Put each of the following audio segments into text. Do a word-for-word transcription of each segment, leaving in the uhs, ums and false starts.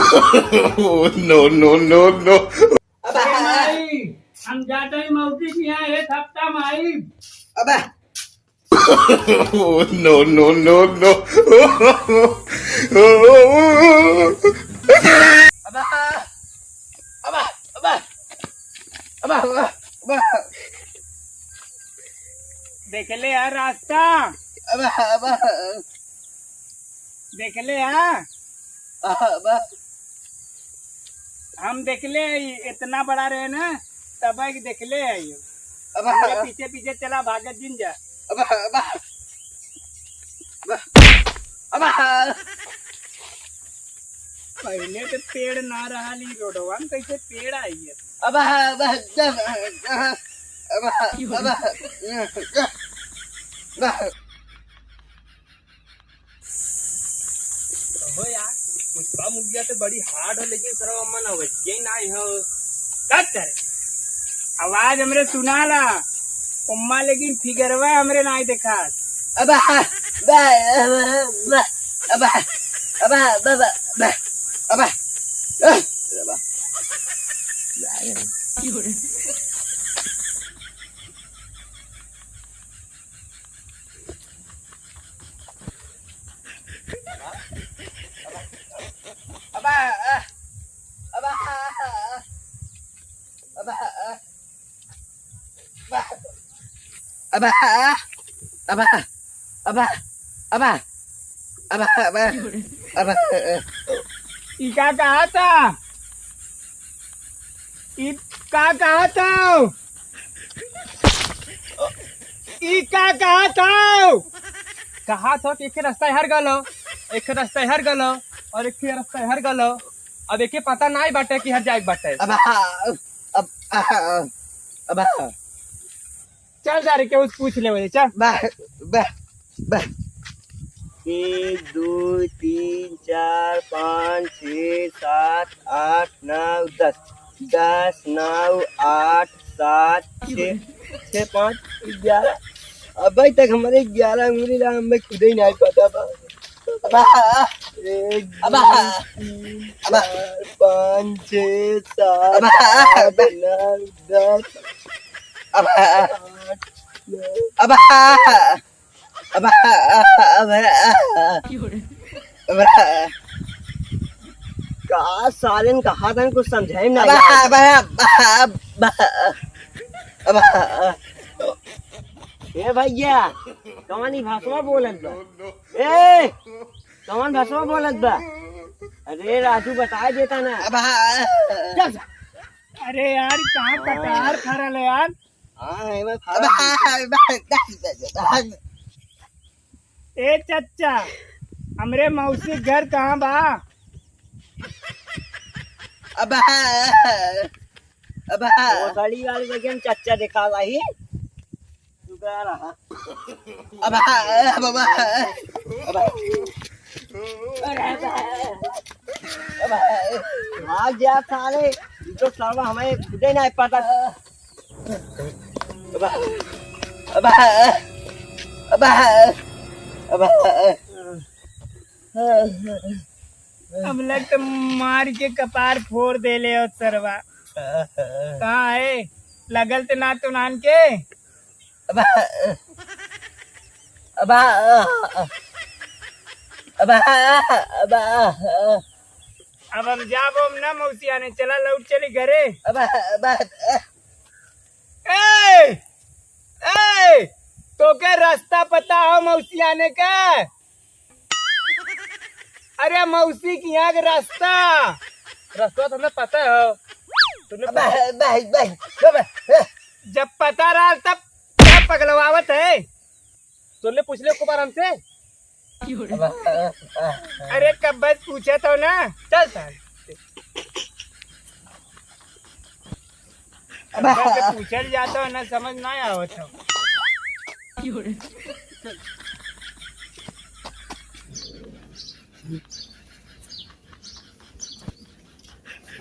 Oh, no, no, no, no। अबे माई, हम जाते ही मौसी के यहाँ एक हफ्ता माई। अबे। Oh, no, no, no, no। अबे, अबे, अबे, अबे, अबे, अबे। देख ले यार रास्ता। अबे, अबे। देख ले यार। अबे। हम देखले हई, इतना बड़ा रहे ना, तब एक देखले हई। अब हमरे पीछे पीछे चला, भागत जिन जा। अब, अब, अब, अब। पहले तो पेड़ ना रहा, ली रोडवा में कैसे पेड़ आई है? अब, अब, अब, अब, अब, अब। हो यार, पुष्पा movie तो बड़ी hard हो, लेकिन सरवा मन अवज्ञा ही नाई हो। का करे? आवाज हमरे सुनाला, उम्मा लेकिन फिगरवा हमरे नाई देखा। अब आ, बा, बा, बा, अब आ, अब आ, बा, बा, बा, अब आ, अ, अब आ। अब आ, अब आ, अब आ, अब आ, अब आ, अब आ, अब आ, अब आ, अब आ, अब आ, अब आ। ई का कहा था? ई का कहा था? ई का कहा था? कहा था कि एक रास्ता हर गलो, एक रास्ता हर गलो, और एक रास्ता हर गलो। अब एके पता नाई बाटे कि हर जाए के बाटे। अब, अब, अब, अब, चल सारे, केहू से पूछ ले वही, चल। बा, बा, बा। एक, दो, तीन, चार, पाँच, छः, सात, आठ, नौ, दस। दस, नौ, आठ, सात, छः, छः, पाँच, ग्यारह। अबे तक हमरे ग्यारह उंगली ला हमें खुदे ही नहीं पता बा। अबा। एक, अबा। दो, तीन, अबा। चार, पाँच, छः, सात, अबा। आठ, नौ, दस। अबा। आठ, नौ। अबा। अबा। अबा। अबा। का सालेन कहा था, कुछ समझाई ना अबा, यार। अबा, अबा, अबा, अबा। ए भैया, कौन ही भाषा बोलत बा? ए, कौन भाषा बोलत बा? अरे राजू, बता देता ना। अबा। चल। अरे यार, कहाँ कटार खरल है यार? हाँ, है, मैं अब, खा अब, अब, अब, ए चच्चा, हमरे मौसी के घर कहाँ बा? अब, अब, वो साड़ी वाली जगह में चच्चा देखा भाई। तू कहाँ रहा? अब, अब, अब, अब, अब, भाग जा साले, ये तो साला हमें खुदे नहीं पता। अब, अब, अब, अब, अब लग तो मार के कपार फोड़ देले हो सरवा। कहाँ है? लगल तो ना तो नान के। अब, अब, अब, अब, अब, अब हम जाबो हम ना मौसी आने, चला लौट चली घरे। अब, अब, ए, ए, तोके रास्ता पता हो मौसी आने का? अरे मौसी के यहाँ के रास्ता। रास्ता तो हमें पता है। तूने अब, पूछ- अब, अब, अब। जब पता रहा तब क्या पगलवावत है? तूने पूछ ले को बार हमसे। अब, अब, अब। अरे कब बस पूछा था ना, चल साल। अब, अब। पूछल जाता है ना, समझ ना आवत हो।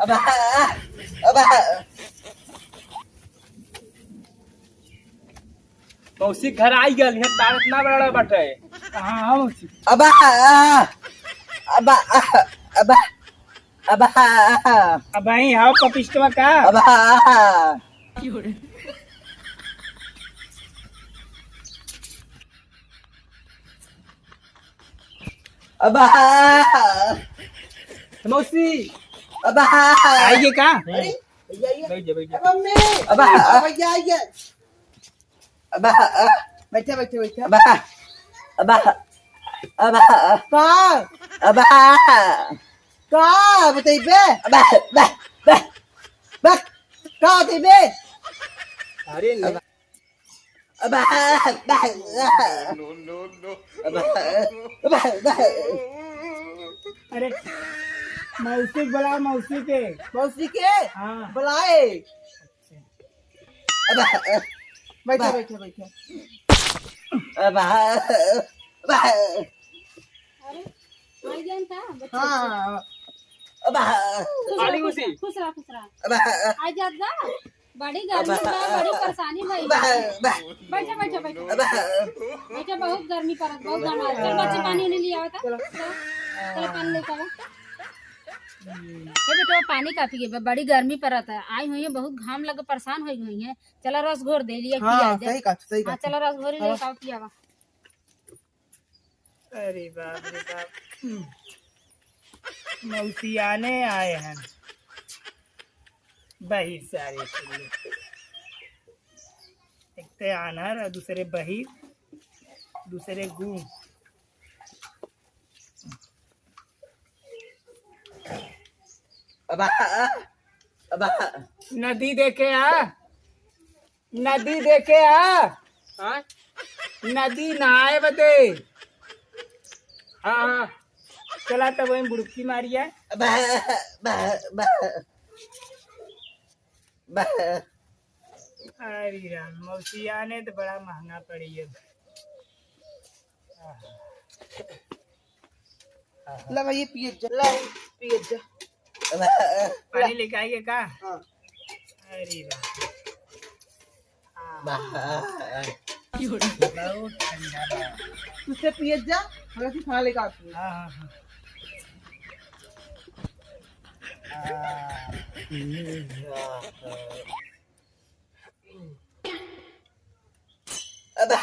अब, अब, मौसी घर आई गल, यहाँ तारत ना बड़ा बटे। हाँ, हाँ, मौसी। अब, अब, अब, अब, अब हाँ। अब भाई, हाउ पपिस्टवा का? अब हाँ। अब हाँ। मौसी। अब हाँ। आइए का? अरे, भैया, ये। बैठ जा, बैठ जा। अब मम्मी। अब हाँ। अब भैया, ये। अब बैठा, बैठा, बैठा। अब, अब, अब। का? अब। का बतइबे? अब, अब, अब। बक, का बतइबे? अरे नहीं। अब, अब। No, no, no। अब, अब, अब। अरे, मौसी के बुला, मौसी के। मौसी के? हाँ। बुलाए। अब, बैठा, अब, बैठा, बैठा। अब, अब। अरे, आ गया था बच्चा। हाँ। अब, खुश रहा, आली खुश खुशी। रहा, खुश रहा, खुश रहा। अब, आ जात बा। बड़ी गर्मी अब, बा, बड़ी परेशानी भई। अब, बैठा, बैठा, बैठा। अब, बैठा, बहुत गर्मी पड़त, बहुत घाम आ। चल बच्चे, पानी उनी ले आवा था। चलो। चल, चल, पानी लेके आवा। ये बेटा, पानी का पिए बा, बड़ी गर्मी पड़त है। आई हुई है, बहुत घाम लग, परेशान होई हुई है। चला रस घोर दे लिए, हाँ, पिया दे। सही कहा, सही हाँ, कहा। चला रस घोरी हाँ। ले, का पियावा। अरे बाप रे बाप। हम्म। मौसियाने आए हैं। बहिर सारे के लिए। एक ते आन्हर और दूसरे बहिर, दूसरे गूंग। अब आ, अब आ। नदी देखे आ, नदी देखे आ। हाँ? नदी नहाए बदे। हाँ, हाँ। चला तब वहीं बुड़की मारिया। अब आ, अब आ, अब आ। अब आ। अरे राम, मौसियाने तो बड़ा महंगा पड़ी है। ला भाई, ये पिए जा, ला, पिए जा। पानी लेके आइए का? हाँ। अरे राम। हाँ। बहुत ठंडा बा। तुझसे पिए जा, हमरा से खाना लेके आती हूँ। हाँ, हाँ, हाँ। हाँ। अब, अब,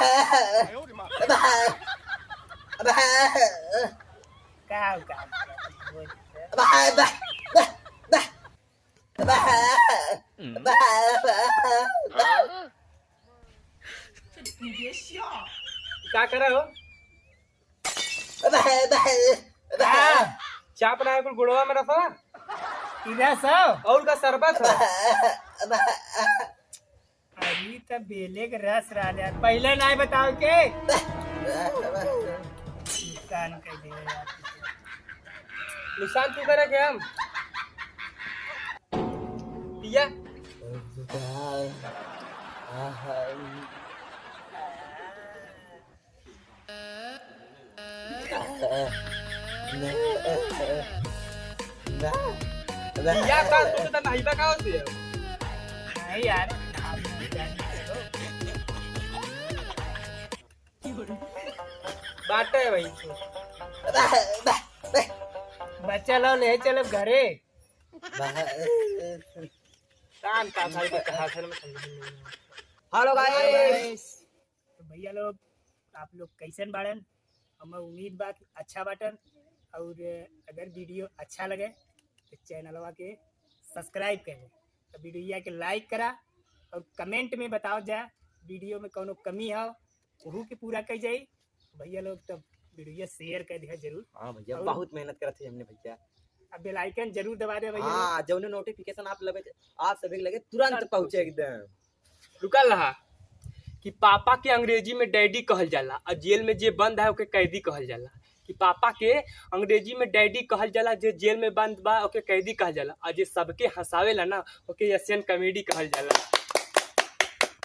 अब, का, का? अब, अब, अब, अब, अब, का करे हो? अब, अब, अब, हाँ, चाप ना है कुल गुड़वा में रसा? ई रस हो? और का शरबत हो? अब, अब, अरे, त बेले के रस रहले, पहिले नाहीं बताओ के? नुकसान कर दे यार। नुकसान तू करे के हम? पिया। या बात सुन त नाई बा का होती है? नहीं यार। बाटे है भाई। बच्चा लो ले चलो घरे। कान का भाई का कहा घर में समझ में नहीं आ। Hello guys। तो भैया लोग, आप लोग कैसन बाड़न? हमें उम्मीद बा कि अच्छा बाटन। और अगर video अच्छा लगे तो चैनलवा के subscribe करें, तो videoया के like करा और comment में बताओ जा video में कौनो कमी हो, वहू के पूरा कई जाई। भैया लोग तब videoया share कर दिया जरूर। हाँ भैया, और बहुत मेहनत करत है हमने भैया। अब bell icon जरूर दबा दे भैया लोग। हाँ, जौने notification आप लगे, आप सभी के लगे तुरंत तुरंत पहुँचे पहुँचे। एकदम। रुकल रहा कि पापा के अंग्रेजी में daddy कहल जाला और जेल में जे बंद है ओके कैदी कहल जाला। कि पापा के अंग्रेजी में daddy कहल जाला, जे जेल में बंद बा ओके कैदी कहल जाला, और जे सबके हंसावेला ना ओके Asian comedy कहल जाला।